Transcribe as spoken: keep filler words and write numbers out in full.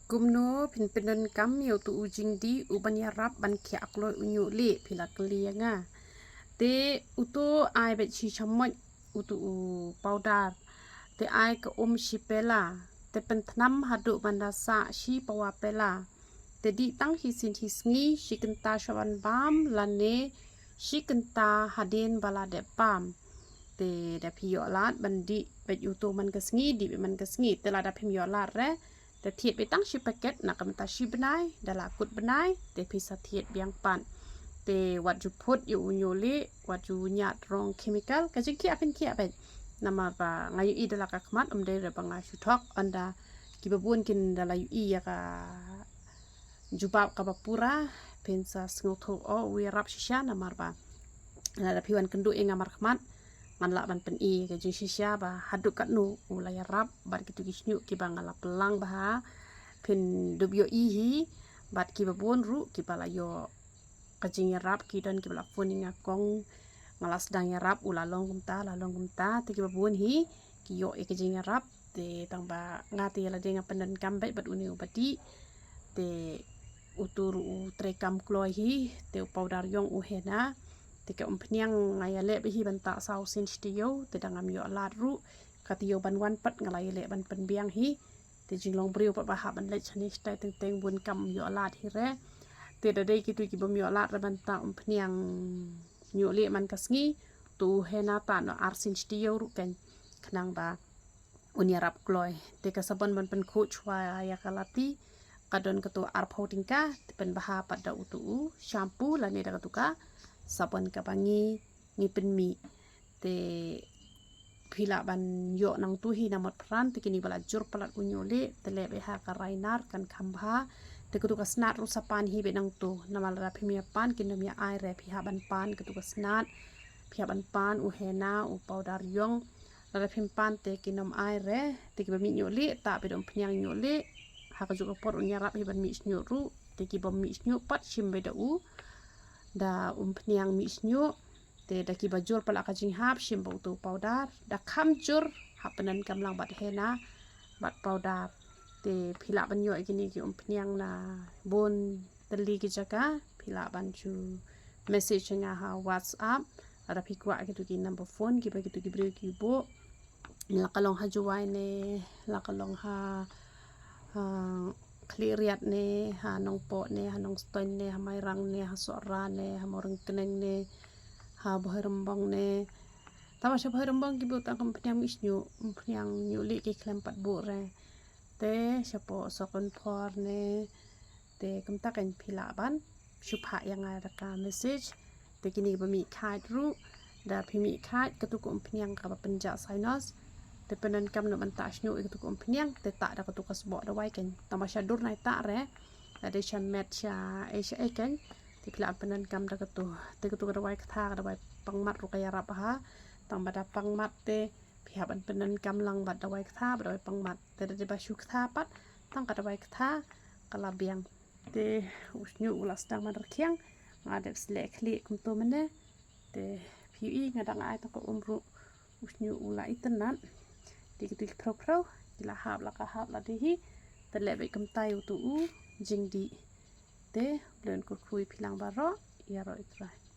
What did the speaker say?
Kumno phin pyndonkam ïa utu u jingdih u ban ïarap ban khiah kloi u ñiuh lieh, phi la kylli ïa nga. Te utu ai beit shi shamoit utu u powder. Te ai ka um shi pela. Te pynthnam haduh ban da sah shi pawa pela. Te dih tang hi sien hi sngi, shi kynta sha ban bam lane shi kynta hadien ba la dep bam. Te da phi ïoh lad ban dih beit utu man ka sngi, dih beit man ka sngi. Te lada phim ïoh lad re, te thied beit tang shi paket na ka bynta shi bnai, da la kut bnai te phi sa thied biang pat. Te wat ju phut ïa u ñiuh lieh, wat ju ñiad rong chemical, ka jingkhiah phin khiah beit. Namar ba nga ïohi da la ka khmat, ym dei re ba nga shu thok, ynda kiba bun kin da la ïohi ïa ka jubab kaba pura, phin sa sngewthuh, o u ïarap shisha. Namar ba lada phi wan kynduh ïa nga markhmat, ngan lah ban pyni ka jingshisha ba haduh katno u la ïarap bad kitu ki shñiuh kiba nga la pynlang bha. Phin dup ïohi hi, bad kiba bun ruh kiba la ïoh ka jingïarap, ki don kiba la phone ïa nga, kong, nga la sdang ïarap, u la long kumta, la long kumta. Te kiba bun hi ki ïoh ïa ka jingïarap. Te tang ba nga te ïa lade nga pyndonkam beit bad une uba dih. Te utu ruh u treikam kloi hi, te u powder ïong, u henna. Te ka umphniang nga ïaleh beit hi ban tah saw sien shi taïew, te da ngam ïoh lad ruh, ka taïew ban wan pat nga la ïaleh ban pynbiang hi. Te jinglong briew pat ba hap ban leit shane shatai teng teng, bun kam ïoh lad hi re. Te da dei kitu ki bym ïoh lad re ban tah umphniang ñiuh lieh man ka sngi, to u henna tah noh ar sien shi taïew ruh keiñ, khnang ba un ïarap kloi. Te ka sabon ban pynkhuid shuwa ïa ka lati ka don katu arphew tyngka, te pynbha pat da utu u shampoo lane da katu ka sabon kaba ngi, ngi pynmih. Te phi lah ban ïoh nangtu hi na mot pran. Te kine ba la jur palat u ñiuh lieh, te leh beit ha ka rainer kan kham bha. Te katu ka snat ruh sa pan hi beit nangtu. Namar lada phim ïa pan, kin ym ïa ai re, phi hap ban pan katu ka snat, phi hap ban pan u henna, u powder ïong. Lada phim pan te kin ym ai re. Te kiba mih ñiuh lieh, tah beit da umphniang ñiuh lieh. Ha kajuh ka por un ïarap hi ban mih shñiuh ruh. Te ki bym mih shñiuh pat, shim beit da u, da umphniang mih shñiuh. Te da kiba jur palat ka jinghap, shim beit utu u powder. Da kham jur, hap pyndonkam lang bad henna bad powder. Te phi lah ban ïoh ïa kine ki umphniang na bun tylli ki jaka, phi lah ban shu message ïa nga ha WhatsApp. Lada phi kwah kitu ki number phone kiba kitu ki briew ki buh, la ka long ha Jowai ne, la ka long ha, ha Khliehriat ne, ha Nongpoh ne, ha Nongstoiñ ne, ha Mairang ne, ha Sohra ne, ha Mawryngkneng ne, ha Bhoirymbong ne. Tangba sha Bhoirymbong ki buh tang ka umphniang mih shñiuh, umphniang ñiuh lieh ki khlem pat buh re. Te shapoh Sohkynphor ne, te kumta keiñ phi lah ban shu phah ïa nga da ka message. Te kine ba mih khaid ruh, da phi mih khaid, katu ka umphniang kaba pynjah sinus, te pyndonkam noh ban tah shñiuh ïa katu ka umphniang, te tah da katu ka sboh dawai keiñ. Tangba sha dur nai tah re, lada sha met sha ei sha ei keiñ, te phi lah pyndonkam da katu. Te katu ka dawai ktha, ka dawai pangmat ruh ka ïarap bha. Tangba da pangmat te phi hap ban pyndonkam lang bad dawai ktha bad dawai pangmat. Te da dei ba shu ktha pat, tang ka dawai ktha ka la biang. Te u shñiuh u la sdang ban rkhiang, nga dep sleh khlieh kumto mynne. Te phi ïohi nga dang ai tang ka um ruh, u shñiuh u la itynnad. Te kitu ki phrew phrew ki la hap la ka hap la dei hi. Te leh beit kumta ïa utu u jingdih. Te U Blei un kyrkhu ïa phi lang baroh, ïaroh ïa U Trai.